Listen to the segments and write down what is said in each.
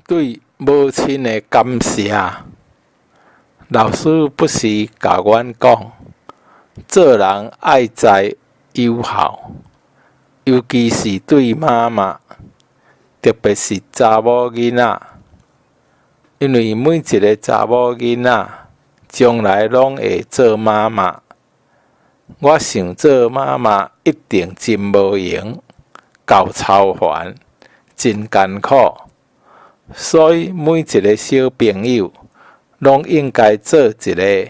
對母親的感謝。老師不時共阮講，做人愛知友好，尤其是對媽媽，特別是查某囡仔，因為每一个查某囡仔將來攏會做媽媽。我想做媽媽一定真無閒，夠操煩，真艱苦，所以每一个小朋友攏應該做一个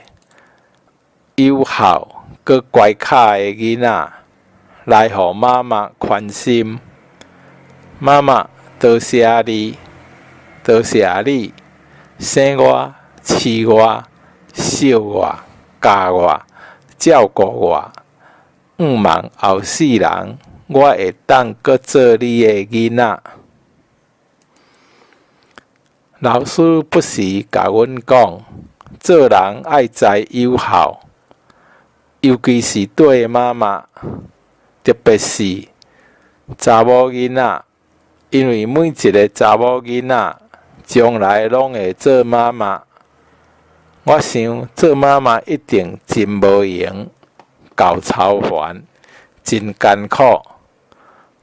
有孝閣乖巧的囡仔，來予媽媽寬心。媽媽，多謝你，多謝你，生我、飼我、惜我、教我、照顧我。向望後世人，我會當閣做你的囡仔。老師不時共阮講，做人愛知友好，尤其是對媽媽，特別是查某囡仔，因為每一个查某囡仔將來攏會做媽媽。我想做媽媽一定真無閒，夠操煩，真艱苦，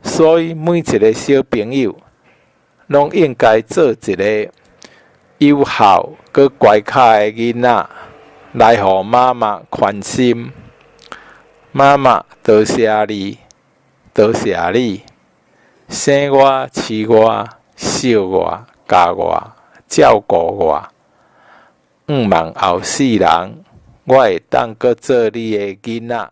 所以每一个小朋友攏應該做一个有孝閣乖巧的囡仔，來予媽媽寬心。媽媽，多謝你，多謝你，生我、飼我、惜我、教我、照顧我。向望後世人，我會當閣做你的囡仔。